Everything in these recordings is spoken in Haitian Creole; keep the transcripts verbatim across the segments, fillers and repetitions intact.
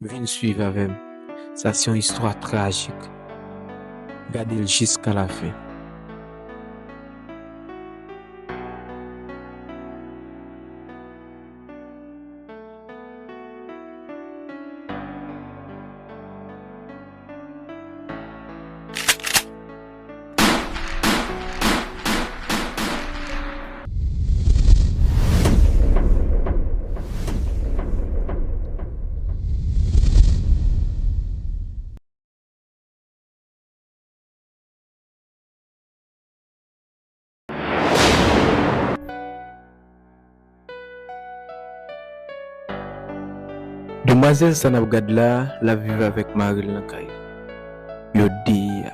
Vin swiv avè m. Sa se yon istwa trajik. Gade l jiska lafen. Demwazèl sa n ap gad la, l ap viv avèk mari l nan kay yo de a.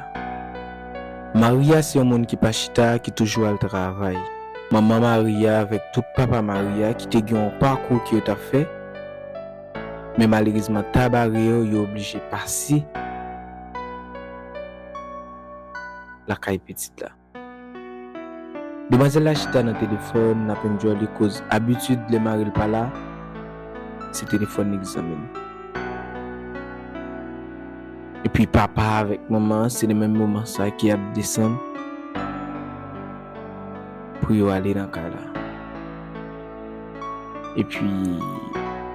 Mari a se yon moun ki pa chita, ki toujou al travay. Manman mari a avèk tout papa mari a ki te gen yon pakou ke yo t ap fè, men malerezman ta bare yo, yo oblije pase lakay pitit la. Demwazèl la chita nan telefòn, l ap enjoy li koz abitid lè mari l pa la, se telefòn li k zanmi l. Epi papa avèk manman an, se nan menm moman sa ki ap desann pou yo ale nan kay la. Epi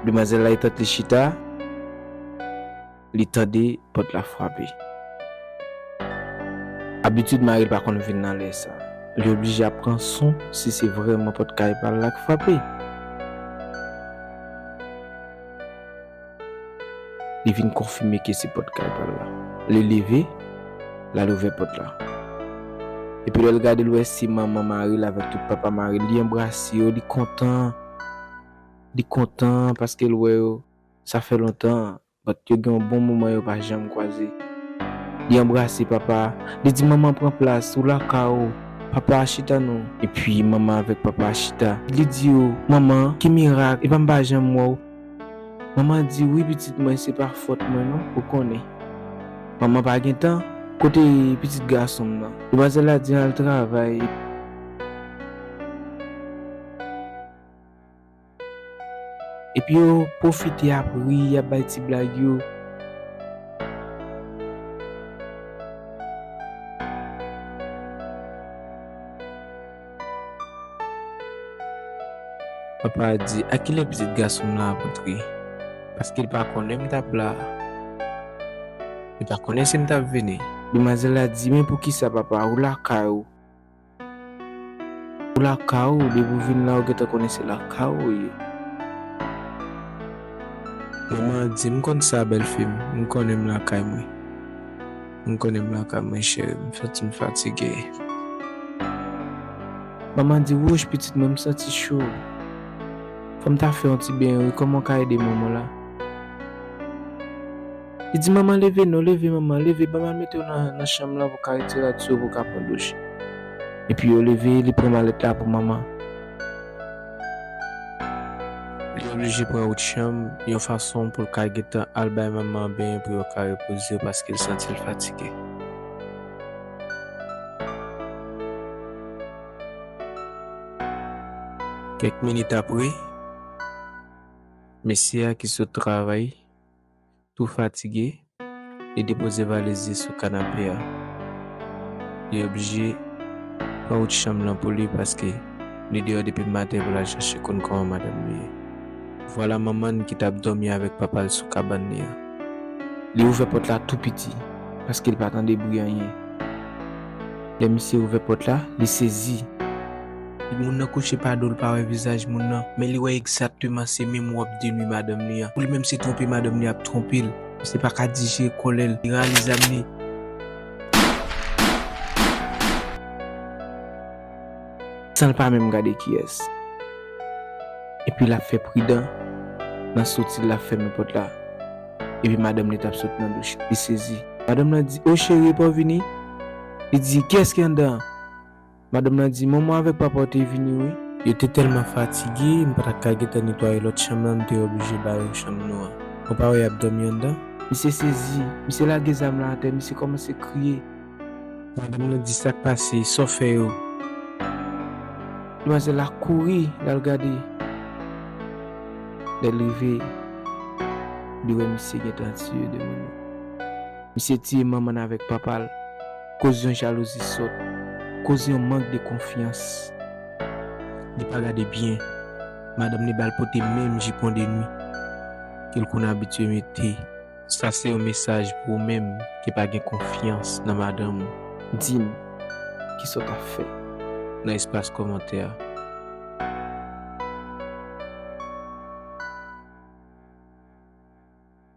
demwazèl la, etan li chita, li tande pòt la frape. Abitid mari l pa konn vin nan lè sa. Li oblije ap pran son si se vrèman pòt kay pa l la k frape. Li vin konfime ke se pòt kay pa l la. Li leve, l al ouvè pòt la. Epi lè l gade, l wè se manman mari l avèk tout papa mari l. Li anbrase yo, li kontan. Li kontan paske l wè yo. Sa fè lontan, but yo gen yon bon moman yo pa janm kwaze. Li anbrase papa a, li di, "Manman, pran plas, ou lakay ou, papa a chita non." Epi manman avèk papa a chita. Li di yo, "Manman, ki mirak, epa m pa janm wè w." Manman di, "Wi, pitit mwen, se pa fòt mwen non, ou konnen. Manman pa gen tan, kote pitit gason m nan?" Demwazèl la di, "Al travay." Epi yo pwofite ap ri, y ap bay ti blag yo. Papa a di, "A kilè pitit gason m nan ap antre? Paske l pa konnen m t ap la. Li pa konnen si m t ap vini." Demwazèl la di, "Men poukisa, papa, ou lakay ou? Ou lakay ou, depi w vin la, ou gentan konnen se lakay ou w ye." Manman an di, "M konn sa, bèlfi m. M konnen m lakay mwen. M konnen m lakay mwen, cheri. M santi m fatige." Manman di, "Wouch, pitit mwen, m santi cho. Fò m ta fè yon ti benyen, wi. Kòman w ka ede manman la?" Li di, "Manman, leve non, leve, manman, leve, ban m al mete w nan, nan chanm lan pou w ka retire rad sou ou, pou w ka pran douch." Epi yo leve, li pran malèt la pou manman. Li oblije pran wout chanm yon fason pou l ka gentan al bay manman an benyen pou yo ka repoze yo paske l santi l fatige. Kèk minit apre, mesye a ki sot travay tou fatige, li depoze valiz li sou kanape a. Li oblije pran wout chanm lan pou li paske li deyò depi maten pou l al chache konn kòman madanm li ye. Vwala manman n ki t ap dòmi avèk papa l sou kabann li an. Li ouvè pòt la tou piti, paske l pa tande bri anyen. Lè misye ouvè pòt la, li sezi. Moun nan kouche pa do l, pa wè vizaj moun nan, men li wè egzakteman se menm wòb de nwi madanm li an. Pou li menm se twonpe madanm li ap twonpe l. Misye pa ka dijere kòlè l, li rale zam li. San l pa menm gade kiyès. Epi l ap fè pridan nan soti l, l ap fèmen pòt la. Epi madanm li t ap sot nan douch, li sezi. Madanm lan di, "O cheri, epa w vini?" Li di, "Kiyès ki anndan an?" Madanm lan di, "Manman avèk papa w te vini, wi." Yo te tèlman fatige, m pa t ap ka gentan netwaye lòt chanm lan, m te oblije bare yo chanm nou an. Ou pa wè y ap dòmi anndan? Misye sezi, misye lage zam lan atè, misye kòmanse kriye. Madanm lan di, "Sa k pase? Sa w fè yo?" Demwazèl la kouri, l al gade. Lè l rive, Li wè misye gentan tiye de moun. Misye tiye manman l avèk papa l. Koz yon jalouzi sòt. Koz yon mank de konfyans. Li pa gade byen. Madanm li ba l pote menm jipon de nwi ke l konn abitye mete. Sa se yon mesaj pou ou menm ki pa gen konfyans nan madanm ou. Di m, kisa w t ap fè? Nan espas kòmantè a.